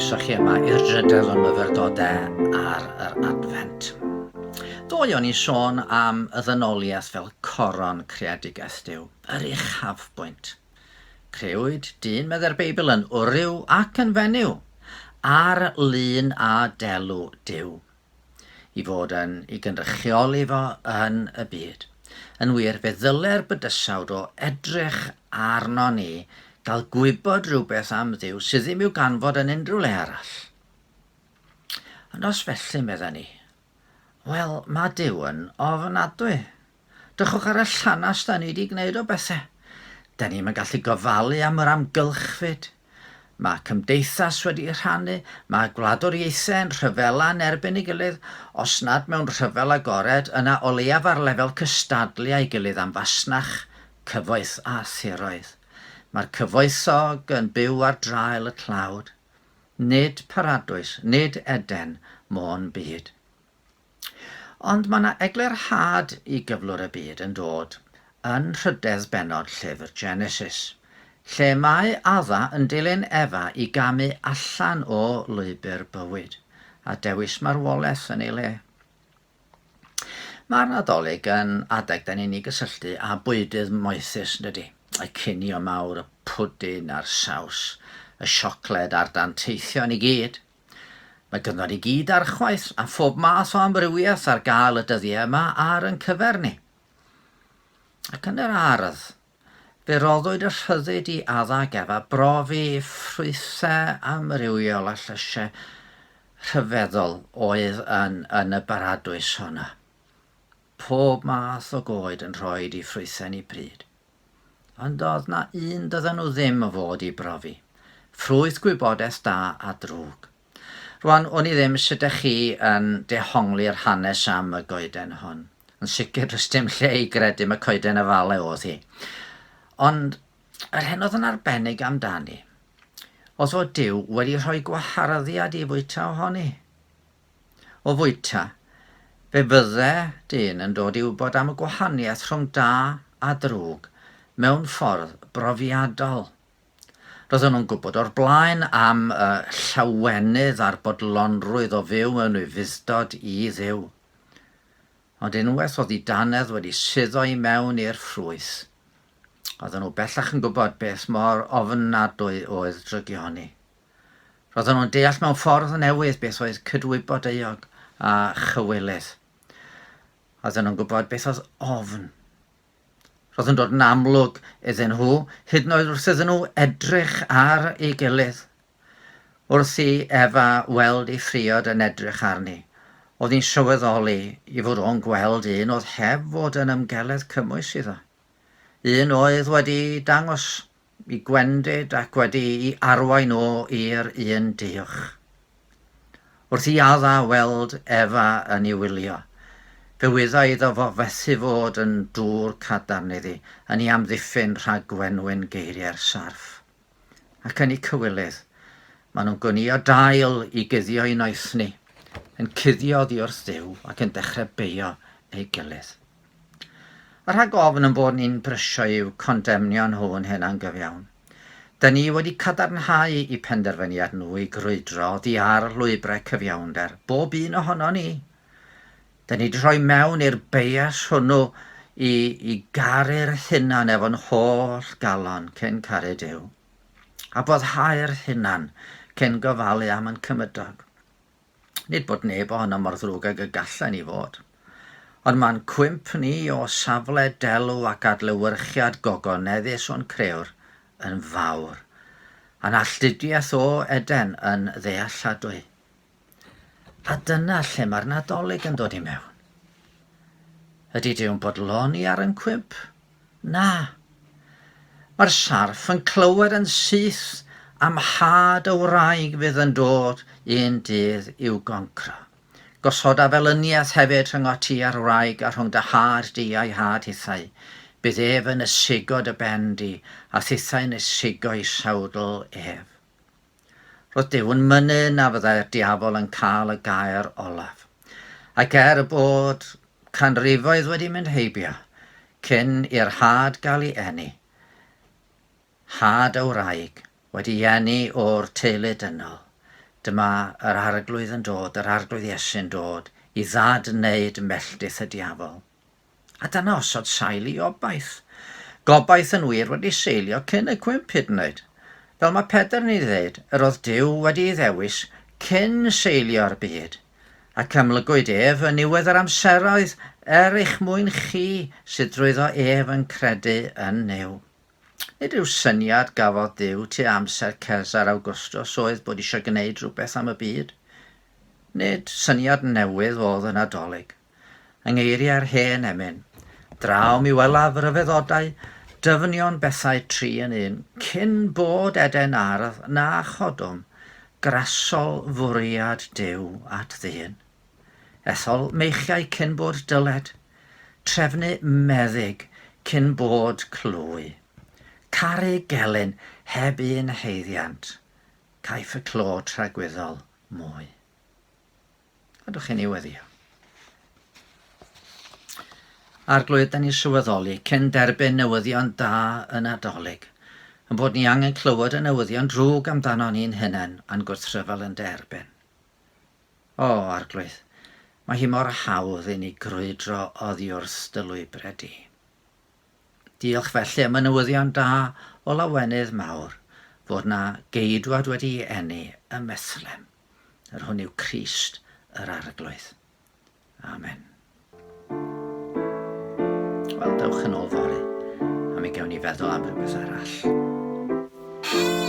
croeso chi yma i'r drydedd o'n myfyrdodau ar yr Adfent. Ddoe o'n i'n sôn am y ddynoliaeth fel coron creadigaeth Duw, yr uchafbwynt. Crëwyd dyn meddai'r Beibl yn wryw ac yn fenyw, ar lun a delw Duw. i fod yn i gynrychioli fo yn y byd. Yn wir, fe ddyle'r bydysawd o edrych arno ni gael gwybod rhywbeth am Dduw sydd ddim i'w ganfod yn unrhyw le arall. Ond os felly, medda ni, wel, mae Duw yn ofnadwy. Drychwch ar y llanast da ni wedi gwneud o bethau. Da ni'm yn gallu gofalu am yr amgylchfyd. Mae cymdeithas wedi rhannu, mae gwladwriaethau yn rhyfela yn erbyn ei gilydd, os nad mewn rhyfel agored, yna o leiaf ar lefel cystadlu â'i gilydd am fasnach, cyfoeth a thiroedd. Mae'r cyfoethog yn byw ar draul y tlawd. Nid paradwys, nid Eden, mo'n byd. Ond mae 'na eglurhad i gyflwr y byd yn dod yn nhrydedd bennod llyfr Genesis, lle mae Adda yn dilyn Efa i gamu allan o lwybr bywyd, a dewis marwolaeth yn ei le. Mae'r Nadolig yn adeg 'da ni'n ei gysylltu â bwydydd moethus, yn dydi? Y cinio mawr, y pwdin a'r saws, y siocled a'r danteithion i gyd. Mae gynddon ni gyd archwaeth a phob math o amrywiaeth ar gael y dyddiau yma ar yn cyfer ni. Ac yn yr ardd, fe roddwyd y rhyddid i Adda ac Efa brofi ffrwythau amrywiol a llysiau rhyfeddol oedd yn, yn y baradwys honno. Pob math o goed yn rhoi i ffrwythau ni pryd. Ond doedd 'na un doedden nhw ddim o fod i brofi. Ffrwyth gwybodaeth da a drwg. Rwan, wn i ddim sut dych chi yn dehongli'r hanes am y goeden hon. Yn sicr does dim lle i gredu mae coeden afale oedd hi. Ond yr hyn oedd yn arbennig amdani oedd fod Duw wedi rhoi gwaharddiad i fwyta ohoni. O fwyta, fe fydde dyn yn dod i wybod am y gwahaniaeth rhwng da a drwg mewn ffordd brofiadol. Roedden nhw'n gwybod o'r blaen am y llawenydd a'r bodlonrwydd o fyw mewn ufudd-dod i Dduw. Ond unwaith oedd eu dannedd wedi suddo i mewn i'r ffrwyth, oedden nhw bellach yn gwybod beth mor ofnadwy oedd drygioni. Roedden nhw'n deall mewn ffordd newydd beth oedd cydwybod euog a chywilydd. Roedden nhw'n gwybod beth oedd ofn. Roedd yn dod yn amlwg iddyn nhw, hyd yn oed wrth iddyn nhw edrych ar ei gilydd. Wrth i Efa weld ei phriod yn edrych arni, oedd hi'n sylweddoli i fod o'n gweld un oedd heb fod yn ymgeledd cymwys iddo. Un oedd wedi dangos i gwendid ac wedi i arwain o i'r un düwch. Wrth i Adda weld Efa yn ei wylio, fe wyddai iddo fo fethu fod yn dŵr cadarn iddi yn ei amddiffyn rhag gwenwyn geiriau'r sarff. Ac yn eu cywilydd, maen nhw'n gwnïo dail i guddio'i noethni, yn cuddio oddi wrth Dduw ac yn dechrau beio ei gilydd. A rhag ofn yn bod ni'n brysio i'w condemnio nhw yn hyn angyfiawn. Da ni wedi cadarnhau i penderfyniad nhw i grwydro oddi ar lwybrau cyfiawnder, bob un ohono ni. Da ni wedi rhoi mewn i'r bias hwnnw i, i garu'r hunan efo'n holl galon cyn caru Duw. A boddhau'r hunan cyn gofalu am yn cymydog. Nid bod neb ohonom mor ddrwg ag y gallen ni fod. Ond mae'n cwymp ni o safle delw ac adlewyrchiad gogoneddus o'n crëwr yn fawr, a'n alltudiaeth o Eden yn ddealladwy. A dyna lle mae'r Nadolig yn dod i mewn. Ydy Duw'n bodloni ar yn cwymp? Na. Mae'r sarff yn clywed yn syth am had y wraig fydd yn dod un dydd i'w goncro. Gosoda felyniaeth hefyd rhyngot ti a'r wraig a rhwng dy had di a'i had hithau. Bydd ef yn ysigo dy ben di, a thithau'n ysigo'i sawdl ef. Roedd Duw yn mynnu na fyddai'r diafol yn cael y gair olaf. Ac er bod canrifoedd wedi mynd heibio cyn i'r had gael ei eni, had y wraig wedi eni o'r teulu dynol, Dyma yr Arglwydd yn dod, yr Arglwydd Iesu'n dod, i ddad-wneud melltith y diafol. A dyna osod sail i obaith. Gobaith yn wir wedi seilio cyn y cwymp hyd yn oed. Fel mae Pedr yn ei ddeud, yr oedd Duw wedi ei ddewis cyn seilio'r byd, ac amlygwyd ef yn niwedd yr amseroedd er eich mwyn chi sydd drwyddo ef yn credu yn Nuw. Nid rhyw syniad gafodd Duw tua amser Cesar Augustus oedd bod eisiau gwneud rhywbeth am y byd. Nid syniad newydd oedd y Nadolig. Yng ngeiriau'r hen emyn, Draw mi welaf ryfeddodau, dyfnion bethau tri yn un, cyn bod Eden ardd na chodwm, grasol fwriad Duw at ddyn. Ethol meichiau cyn bod dyled, trefnu meddyg cyn bod clwy. Caru gelyn heb un haeddiant, caiff y clo tragwyddol mwy. Gadwch i ni weddio. Arglwydd, da ni'n sylweddoli cyn derbyn newyddion da y Nadolig, yn bod ni angen clywed y newyddion drwg amdano ni'n hunain a'n gwrthryfel yn derbyn. O, Arglwydd, mae hi mor hawdd i ni grwydro oddi wrth dy lwybrau di. Diolch felly am y newyddion da o lawenydd mawr fod na geidwad wedi'i eni ym Methlem, yr hwn yw Crist yr Arglwydd. Amen. Wel, dewch yn ôl fory, a mi gewn ni feddwl am rhywbeth arall.